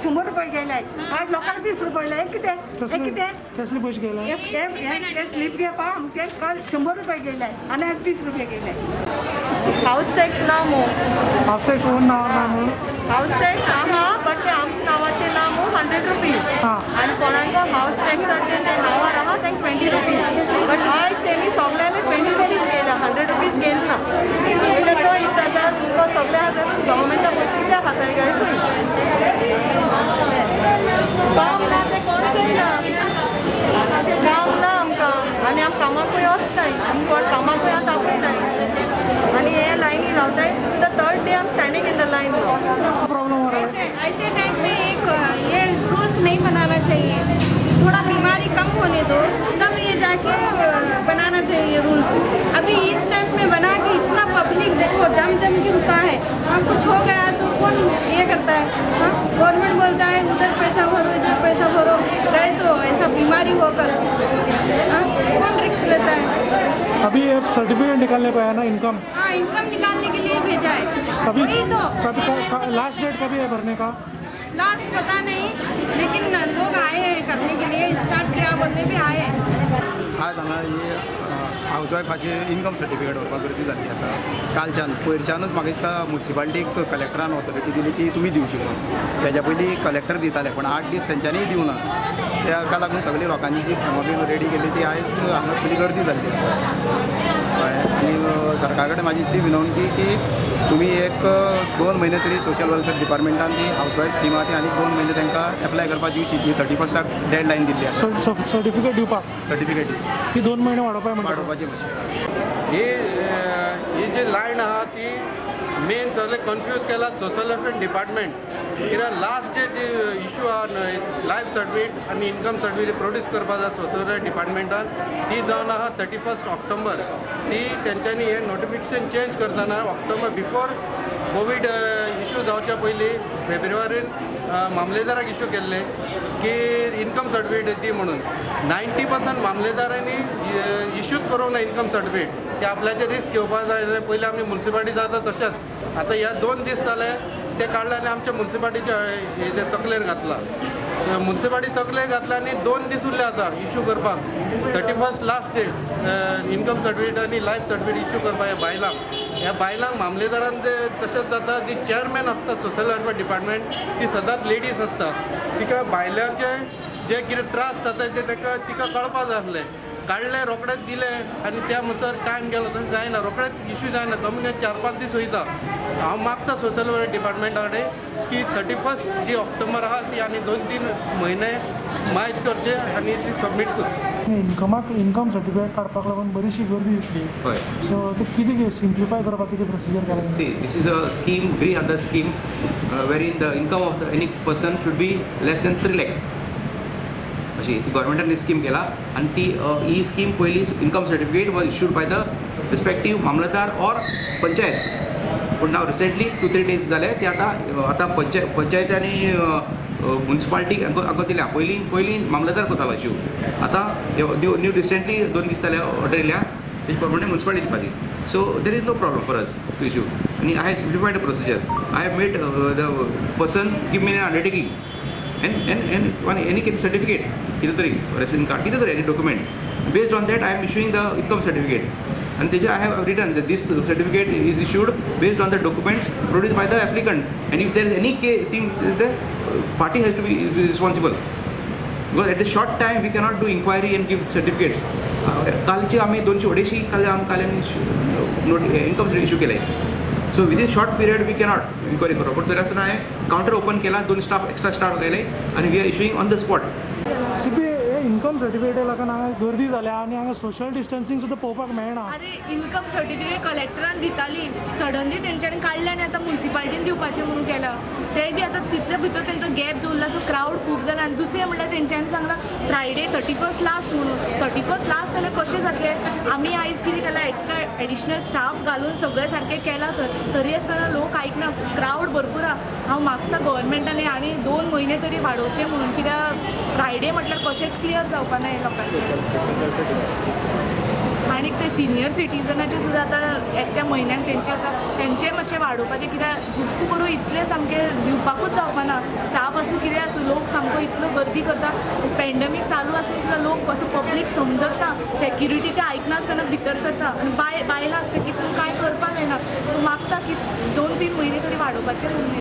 100 रुपये गेले आज लोकांक 20 रुपये कितें कितें कसले पयशे गेले हे स्लीप घेवपाक आमचे काल 100 रुपये गेले आनी आज 20 रुपये गेले. हाऊस टॅक्स ना मो हाऊस टॅक्स ओन ना मो हाऊस टॅक्स आहा बट ते आमच्या नावाचे ना मो 100 रुपीज आनी कोणाक हाऊस टॅक्साचे ते नावार आहा तांकां 20 रुपीज बट आयज तेणी सगळ्यांनी 20 रुपीज गेला 100 रुपीज गेले ना. पयले तो विचारता तुमकां सगळे आहा जाल्यार गव्हर्मेंटा पयशे कित्याक खाताय काय काम ना तें कोण कळना काम ना आमकां आनी आम कामाकूय वचनाय आमी कोण कामाकूय आतां आपयनाय आनी हे लायनी रावताय. This is the third day I am standing in the line. ऐसे टाइम में एक ये रूल्स नहीं बनाना चाहिए. थोड़ा बीमारी कम होने दो तब ये जाके बनाना चाहिए रूल्स. अभी इस टाइम में बना के इतना पब्लिक देखो जम जम के रुका है. हाँ कुछ हो गया तो कौन ये करता है. हाँ गवर्नमेंट बोलता है उधर पैसा भरो इधर पैसा भरो, रहे तो ऐसा बीमारी होकर हाँ कौन रिस्क लेता है. अभी सर्टिफिकेट निकालने को है ना इनकम. हाँ इनकम निकालने के लिए भेजा है. कभी वही तो कभी लास्ट डेट कभी है भरने का? लास्ट पता नहीं लेकिन लोग आए हैं करने के लिए, स्टार्ट किया बोलने भी आए हैं. आज हांगा ही हावस वायफाचे इनकम सर्टिफिकेट व्हरपाक गर्दी जाल्ली आसा. कालच्यान पयरच्यानूच म्हाका दिसता मुन्सिपालिटीक कलेक्टरान ऑथॉरिटी दिली की तुमी दिवची म्हणून. तेज्या पयलीं कलेक्टर दिताले पण 8 दीस तेंच्यांनीय दिवना. ताका लागून सगळी लोकांची जी फॉर्मां बीन रेडी केल्ली ती आयज हांगा सगळी गर्दी जाल्ली आसा. कळ्ळें आनी सरकारा कडेन म्हाजी इतली विनवणी की तुमी एक 2 म्हयने तरी सोशल वेलफेअर डिपार्टमेंटान ती हावस वायफ स्कीम आहा ती आनी 2 म्हयने तांकां एप्लाय करपाक दिवची. जी 31 डेड लायन दिल्ली आसा सर्टिफिकेट दिवपाक सर्टिफिकेट ती 2 म्हयने वाडोवपाक वाडोवपाची कशी ही ही जी लायन आहा ती मेन सगळें कन्फ्यूज केला सोशल वेलफेअर डिपार्टमेंट. कित्याक लास्ट जे जी इशू आहा न्हय लायफ सर्टिफिकेट आनी इनकम सर्टिफिकेट प्रोड्यूस करपाक जाय सोशल वेलफेअर डिपार्टमेंटान ती जावन आहा 31 ऑक्टोबर. ती तेंच्यांनी हें नोटिफिकेशन चेंज करतना ऑक्टोबर बिफोर कोवीड इशू जावच्या पयलीं फेब्रुवारीन मामलेदाराक इशू केल्ले की इनकम सर्टिफिकेट दी म्हणून. 90% मामलेदारांनी इशूच करूंक ना इनकम सर्टिफिकेट. ते आपल्याचे रिस्क घेवपाक जाय. पयलीं आमी मुन्सिपालिटी जाता तशेंच आतां ह्या 2 दीस जाले ते काडले आनी आमच्या मुन्सिपालिटीच्या हेजेर तकलेर घातला. मुन्सिपालिटी तकलेर घातला आनी 2 दीस उरले आतां इशू करपाक. 31 लास्ट डेट इनकम सर्टिफिकेट आनी लायफ सर्टिफिकेट इशू करपाक ह्या बायलांक. ह्या बायलांक मामलेदारान जे तशेंच जाता जी चेअरमॅन आसता सोशल वेलफेअर डिपार्टमेंट ती सदांच लेडीज आसता. तिका बायलांचे जे कितें त्रास जाता ते ताका तिका कळपाक जाय आसलें. काडलें रोखडेच दिलें आनी त्या म्हणसर टायम गेलो तशें जायना रोखडेच इशू जायना कमी कमी 4-5 दीस वयता. हांव मागता सोशल वेलफेअर डिपार्टमेंटा कडेन की 31 जी ऑक्टोबर आहा ती आनी 2-3 म्हयने मायज करचे आनी ती सबमीट करची. इनकमाक इनकम सर्टिफिकेट काडपाक लागून बरीचशी गर्दी दिसली. हय सो ते कितें सिम्प्लिफाय करपाक कितें प्रोसिजर केला? See, this is a scheme, Griha Aadhar scheme, wherein the income of the any person should be less than 3 lakhs. अशी ती गव्हर्मेंटान स्कीम केला आनी ती ही स्कीम पयली income certificate was issued by the respective mamlatdar or panchayat. पूण नाव recently 2-3 days जाले ते आतां आतां पंचायत आनी मुन्सिपालिटी हांकां दिल्या. पयलीं पयलीं मामलेदार करतालो इश्यू. आतां न्यू न्यू रिसेंटली 2 दीस जाले ऑर्डर येयल्या तेजे प्रमाणे मुन्सिपालिटी दिवपाची. So there is no problem for us to issue. आनी I have simplified the procedure. I have made the person give me an undertaking and one any certificate कितें तरी ration card कितें तरी any document. Based on that I am issuing the income certificate. And तेजे I have written that this certificate is issued based on the documents produced by the applicant. And if there is any thing, the party has to be responsible. Because at a short time we cannot do inquiry and give certificates. कालचे आमी 200-250 काल काल आमी income issue केले. So within short period we cannot inquiry करप. पूण तरी आसतना हांवें कावंटर ओपन केला, 2 स्टाफ एक्स्ट्रा स्टाफ घायले आनी we are issuing on the spot. CP hey income सर्टिफिकेटा लागून हांगा गर्दी जाल्या आनी हांगा सोशल डिस्टन्सिंग सुद्दां पळोवपाक मेळना. अरे इनकम सर्टिफिकेट कलेक्टरान दिताली, सडनली तेंच्यांनी काडलें आनी आतां मुन्सिपालिटीन दिवपाचें म्हणून केलां. ते बी आतां तितले भितर तेंचो गॅप जो उरला सो क्रावड खूब जाला. आनी दुसरें म्हणल्यार तेंच्यांनी सांगलां फ्रायडे 31 लास्ट म्हणून. 31 लास्ट जाल्यार कशें जातलें? आमी आयज कितें केलां एक्स्ट्रा एडिशनल स्टाफ घालून सगळें सारकें केलां तरी आसतना लोक आयकना. क्रावड भरपूर आहा. हांव मागता गव्हर्मेंटान आनी 2 म्हयने तरी वाडोवचे म्हणून कित्याक फ्रायडे म्हटल्यार कशेंच क्लियर जावपा ना हें लोकांचें. आनी ते सिनियर सिटीजनाचे सुद्दां आतां एकट्या म्हयन्याक तेंचे आसा तेंचेय मातशें वाडोवपाचें कित्याक जुक्कू करून इतलें सामकें दिवपाकूच जावपा ना. स्टाफ आसूं कितें इतलो गर्दी करता. पॅन्डेमीक चालू आसून सुद्दां लोक असो पब्लीक समजत ना, सेक्युरिटीचें आयकनासतना भितर सरता आनी बायलां आसता की तूं कांय करपाक जायना. सो मागता की 2-3 म्हयने तरी वाडोवपाचें म्हणून.